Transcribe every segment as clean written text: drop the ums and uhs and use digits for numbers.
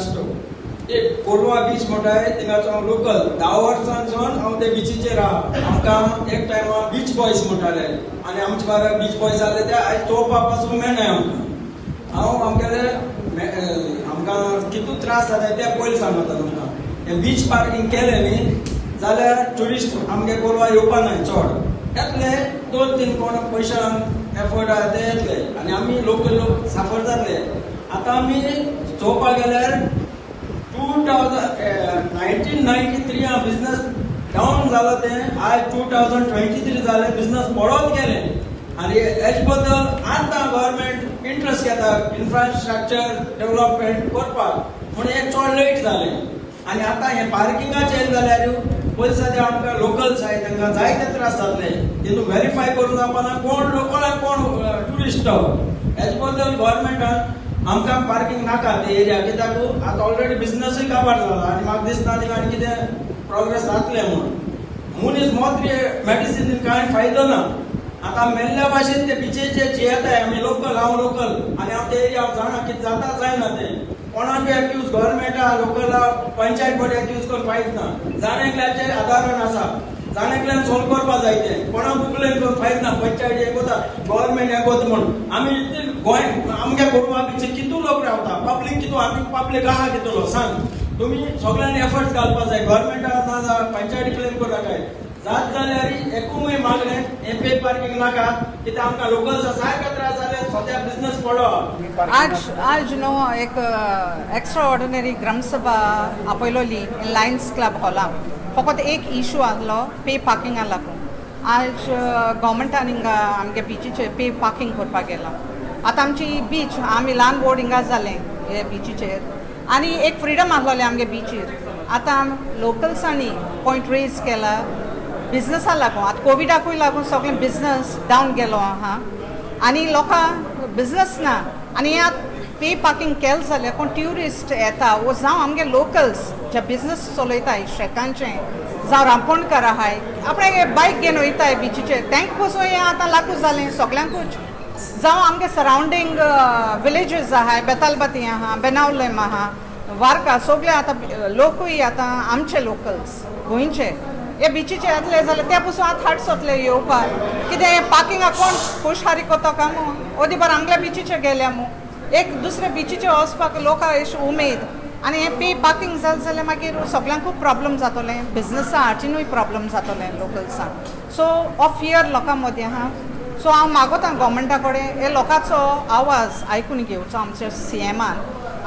क्रास्टो. एक कोलवा बीच म्हणटाय, थिंगाचो हांव लोकल. 10 वर्सांसून हांव ते बिचीचेर आहा. आमकां एक टायमा बीच बॉयज म्हणटाले आनी आमचे बारा बीच बॉयज जाले ते आयज चोवपा पासून मेळनाय आमकां. हांव आमगेले आमकां कितू त्रास जाता ते पयलीं सांगता तुमकां. हे बीच पार्किंग केलें न्ही जाल्यार ट्युरिस्ट आमगे कोलवा येवपा नाय चड. येतले दोन तीन, कोण पयशांक एफोर्ड आहा ते येतले आनी आमी लोकल लोक साफर जातले. आतां आमी चोवपाक गेल्यार 2000 1993 बिझनस डावन जालो ते आज 2023 जाले, बिझनस पडत गेले. आनी हेज बद्दल आतां गव्हर्मेंट इंट्रस्ट घेता इन्फ्रास्ट्रक्चर डेव्हलपमेंट करपाक, म्हूण हें चड लेट जालें. आनी आतां हें पार्किंगाचें येयलें जाल्यार पयलीं सद्या आमकां लोकल्स आहाय तांकां जायते त्रास जातले. तितून व्हेरीफाय करून जावपाना कोण लोकल आनी कोण ट्युरिस्ट. हेज बद्दल गव्हर्मेंटान आमकां पार्किंग नाका ते एरिया, कित्याक आतां ऑलरेडी बिझनसूय काबार जाला आनी म्हाका दिसता आनी आनी कितें प्रोग्रेस जातलें म्हूण. मनीस मोत्री मेडिसिन कांय फायदो ना. आतां मेल्ल्या भाशेन ते बिचीचेर जियेताय आमी लोकल. हांव लोकल आनी हांव ते एरिया हांव जाणा कितें जाता जायना तें. कोणाक एक्यूज, गव्हर्मेंटा, लोकला, पंचायत बॉडी एक्यूज करून फायद ना. जाण एकल्याचेर आदारण आसा, जाण एकल्यान सोल्व करपा जाय तें. कोणाक ब्लेम करून फायद ना, पंचायत एक वता, गव्हर्मेंट एक वता म्हूण. आमी गोंय आमगे कोलवा बिचीर कितू लोक रावता, पब्लीक कितू, आमी पब्लीक आहा कितलो सांग तुमी. सगळ्यांनी एफर्ट्स घालपा जाय. गव्हर्मेंटा ना पंचायती क्लेम करनाकाय. जात जाल्यार एकूय मागणें, हें पे पार्किंग नाका, कित्याक आमकां लोकल्स सारके त्रास जाले, सद्या बिझनस पडलो. आज आज न्हू एक एक्स्ट्रा ऑर्डिनरी ग्रामसभा आपयलोली लायन्स क्लब हॉलान. फकत एक इशू आहलो पे पार्किंगा लागून. आज गव्हर्मेंटान हिंगा आमगे बिचीचेर पे पार्किंग करपाक गेला. आतां आमची बीच, आमी ल्हान व्हड हिंगा जालें हे बिचीचेर आनी एक फ्रिडम आहलोलें आमगे बिचीर. आतां लोकल्सांनी पॉयंट रेज केला बिझनसा लागून. आतां कोविडाकूय लागून सगळें बिझनस डावन गेलो आहा आनी लोकांक बिझनस ना. आनी आतां पे पार्किंग केलें जाल्यार कोण ट्युरिस्ट येता वो जावं आमगे लोकल्स जे बिझनस चलयताय, शेकांचे जावं रांपोणकार आहाय, आपणे बायक घेवन वयताय बिचीचेर, तांकां पसून हें आतां लागू जालें सगल्यांकूच. जावं आमगे सरावंडींग विलेजीस आहाय, बेतालबाती आहा, बेनावलेम आहा, वार्का, सगळे आतां लोकूय आतां आमचे लोकल्स गोंयचे हे बिचीचे येतले जाल्यार ते पसून आतां हाड सोतले येवपाक. कितें पार्किंगाक कोण खुशारी कोतो काय मू? ओदी बार आमगल्या बिचीचे गेल्या मू, एक दुसऱ्या बिचीचे वचपाक लोकांक अशी उमेद. आनी हें पे पार्किंग जालें जाल्यार मागीर सगल्यांक खूब प्रॉब्लम जातलें, बिजनसा हाचिनूय प्रॉब्लम जातलें लोकल्सांक. सो हो फियर लोकां मदीं आहा. सो हांव मागोता गव्हर्मेंटा कडेन, हे लोकांचो आवाज आयकून घेवचो आमच्या सीएमान,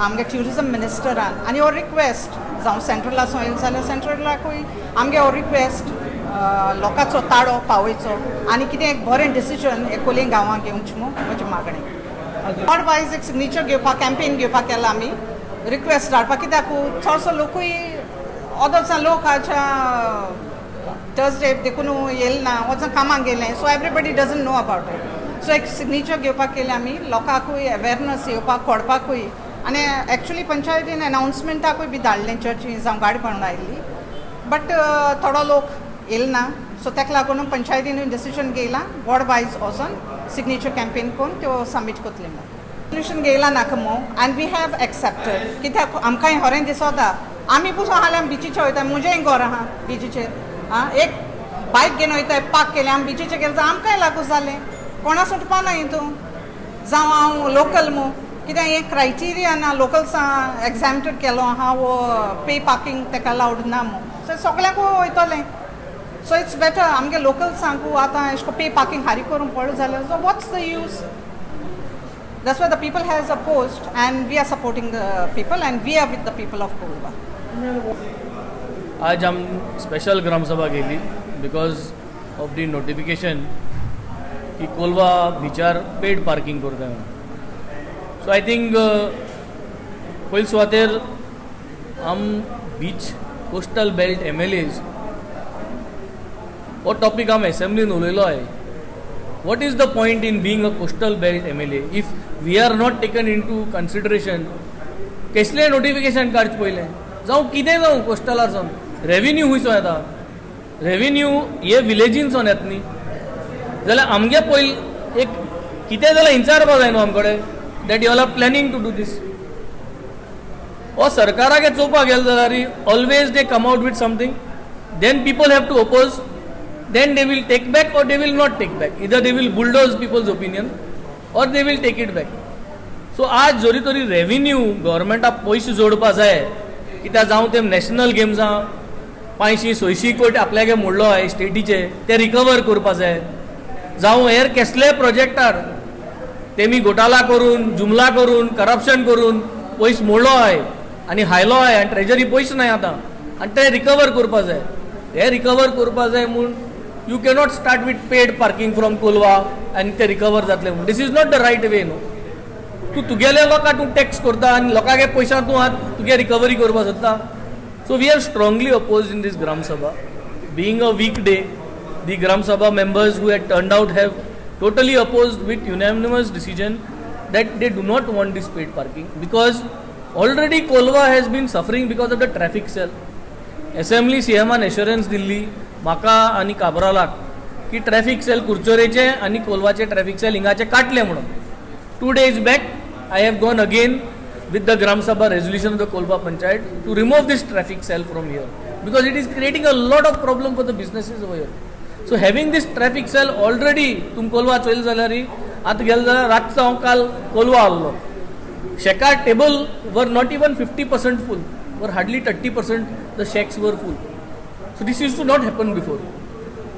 आमगे ट्युरिजम मिनिस्टरान. आनी हो रिक्वेस्ट जावं सेंट्रलासून येयलें जाल्यार सेंट्रलाकूय आमगे हो रिक्वेस्ट, लोकांचो ताळो पावयचो आनी कितें एक बरें डिसिजन हे कोली गांवांक घेवचें म्हूण म्हजी मागणें. वॉर्ड वायज एक सिग्नेचर घेवपाक कॅम्पेन घेवपाक केला आमी, रिक्वेस्ट धाडपाक, कित्याक चडसो लोकूय ओदोचा लोक आच्या थर्सडे देखून येयल ना, वचोन कामाक गेले. So everybody doesn't know about it. So एक सिग्नेचर घेवपाक केलें आमी, लोकांकूय अवेरनस येवपाक कळपाकूय. आनी एक्चुली पंचायतीन अनावन्समेंटाकूय बी धाडलें, चर्ची जावं गाडी म्हणून आयिल्ली, बट थोडो लोक येयल ना. सो ताका लागून पंचायतीन डिसिजन घेयला, वॉर्ड वायज वचोन सिग्नेचर कॅम्पेन करून त्यो सबमीट करतले म्हूण. रेजोल्युशन घेयला नाका मो आनी we have accepted, कित्याक आमकांय हरें दिसता. आमी पसून हाल्यार बिचीचेर वयता. म्हजेंय घर आहा बिचीचेर. आं, एक बायक घेवन वयताय, पार्क केलें, आमी बिचीचेर गेले जाल्यार आमकांय लागू जालें. कोणा सुटपा ना हितून, जावं हांव लोकल मू. कित्याक हें क्रायटेरिया ना, लोकल्सां एग्जामटेड केलो आहा वो पे पार्किंग ताका अलावड ना मू. सो सगळ्यांकूय वयतलें. सो it's better आमगे लोकल्सांकू आतां एशें को पे पार्किंग हारी करूंक पडलो जाल्यार, so what's the use? That's why the people has opposed and we are supporting the people and we are with the people of Colva. आज आम स्पेशल ग्रामसभा केली because of the notification की कोलवा बिचार पेड parking करता म्हणून. सो I think पयले सुवातेर आम बीच कोस्टल बेल्ट एमएलएज हो टॉपीक आम एसेंब्लीन उलयलो आहे. What is the point in being a coastal belt MLA if we are not taken into consideration? कसलें नोटिफिकेशन काडचें पयलें, जावं कितें जावं, कोस्टलार सावन रेविन्यू खुंयचो येता? रेविन्यू हे विलेजीनसून येता न्ही, जाल्यार आमगे पयलीं एक कितें जाल्यार विचारपा जाय न्हू आमकडे that you all are planning to do this. हो सरकाराक चोवपाक गेले जाल्यार always they come out with something, then people have to oppose, then they will take back or they will not take back. Either they will bulldoze people's opinion or they will take it back. So आज जरी तरी revenue गव्हर्मेंटाक पयशे जोडपा जाय, कित्याक जावं ते national गेम्सां 500 600 कोटी आपल्यागे मोडलो आहे स्टेटीचे, ते रिकवर करपा जाय, जावं हेर केसले प्रोजेक्टार तेमी घोटाला करून, जुमला करून, करप्शन करून पयस मोडलो आहे आनी हायलो आहे आनी ट्रेजरी पयशे नाय आतां आनी ते रिकवर करपा जाय. हे रिकवर करपा जाय म्हूण you cannot start with paid parking from Colva आनी ते रिकवर जातले म्हूण. This is not the right way, न्हू. तूं तुगेल्या लोकांक तूं टॅक्स करता आनी लोकांगे पयशां तूं आतां तुगे रिकवरी करपाक सोदता. So we are strongly oppose in this Gram Sabha. Being a week day, the Gram Sabha members who had turned out have totally opposed with unanimous decision that they do not want this paid parking, because already Colva has been suffering because of the traffic cell. Assembly सीएमान assurance दिल्ली म्हाका आनी काब्रालाक की traffic sale कुरचोरेचे आनी कोलवाचे traffic sale हिंगाचे काडले म्हणून. 2 days back I have gone again with the Gram Sabha resolution of the Colva Panchayat to remove this traffic cell from here because it is creating a lot of problem for the businesses over here. So having this traffic cell already, तुम कोलवा चोयले जाल्यार, आतां गेले जाल्यार रातचो हांव काल कोलवा आसलो, शॅकार table were not even 50% full, were hardly 30% the shacks were full. So this used to not happen before.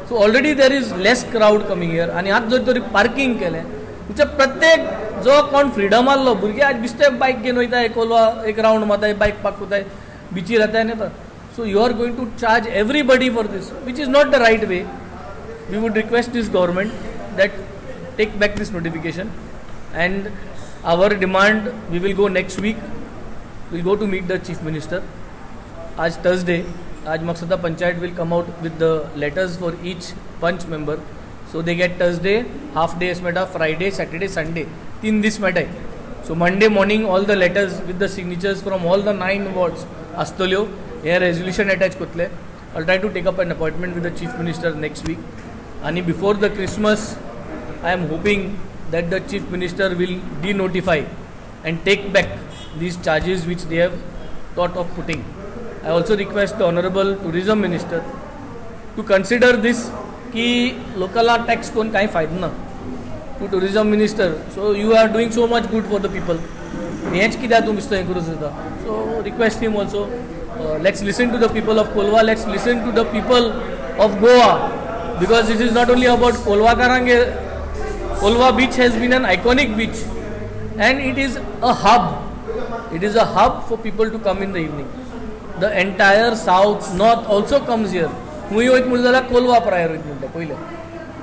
So already there is less crowd coming here आनी आतां जर तरी पार्किंग केलें म्हणजे प्रत्येक जो कोण फ्रिडम आहलो भुरगे आज बिस्ते बायक घेवन वयताय, कोलवा एक रावंड मारताय, बायक पार्क करताय, बिचीर येताय आनी येता. So you are going to charge everybody for this, which is not the right way. We would request this government that take back this notification, and our demand, we will go next week, we'll go to meet the chief minister. आज Thursday, आज Maksada Panchayat will come out with the letters for each panch member, so they get Thursday half day मेळटा, Friday, Saturday, Sunday, 3 दीस मेळटाय. So Monday morning all the letters with the signatures from all the nine wards आसतल्यो. हे resolution attach करतले. I'll try to take up an appointment with the chief minister next week आणि before the Christmas I am hoping that the chief minister will denotify and take back these charges which they have thought of putting. I also request the honorable tourism minister to consider this की लोकला tax करून कांय फायदो ना. To tourism minister, so you are doing so much good for the people, हेंच कित्याक तूं बेश्टो हें करूं सोदता? So request him also, let's listen to the people of Colva, let's listen to the people of Goa, because this is not only about कोलवाकारांगे. Colva beach has been an iconic beach and it is a hub. It is a hub for people to come in the evening. The entire south, north also comes here. खंय वयत म्हणलें जाल्यार Colva prior वयत म्हणटा पयलें.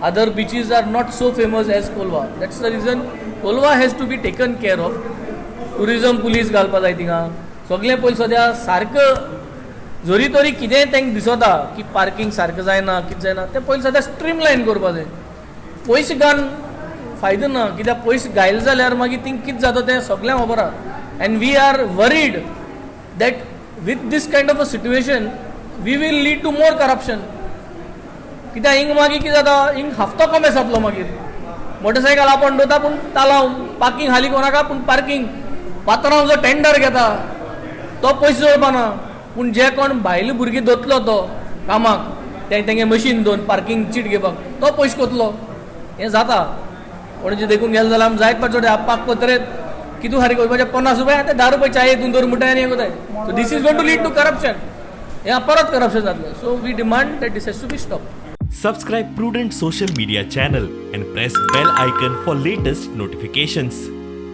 Other beaches are not so famous as Colva. That's the reason Colva has to be taken care of. Tourism police घालपा जाय थिंगा सगळें. पयलीं सद्या सारको जरी तरी कितेंय तांकां दिसता की पार्किंग सारकें जायना, कितें जायना, तें पयलीं सद्या स्ट्रीमलायन करपा जाय. पयशे घालून फायदो ना, कित्याक पयशे घायले जाल्यार मागीर थिंग कितें जाता तें सगळ्यांक खबर आहा. And we are worried that with this kind of a situation we will lead to more corruption. कित्याक हिंग मागीर कितें जाता, हिंग हफ्तो कमेस जातलो. मागीर मोटरसायकल आपोवन दवरता पूण तालांव पार्किंग हाली कोणाका, पूण पार्किंग पात्रांव जो टेंडर घेता तो पयशे जोडपाना, पूण जे कोण भायले भुरगीं दवरतलो तो कामाक ते तेंगे मशीन दोन पार्किंग चीट घेवपाक तो पयशे कोतलो. हें जाता पणजे देखून गेले जाल्यार आमी जायत पाट पाक पत्रेत कितू सारकें वचपाचें, 50 रुपया ते 10 रुपया चाये हितून दवर म्हणटा आनी हें कोताय. So this is going to lead to corruption. हें परत करप्शन जातलें. So we demand that this has to be stop. Subscribe Prudent Social Media channel and press bell icon for latest notifications.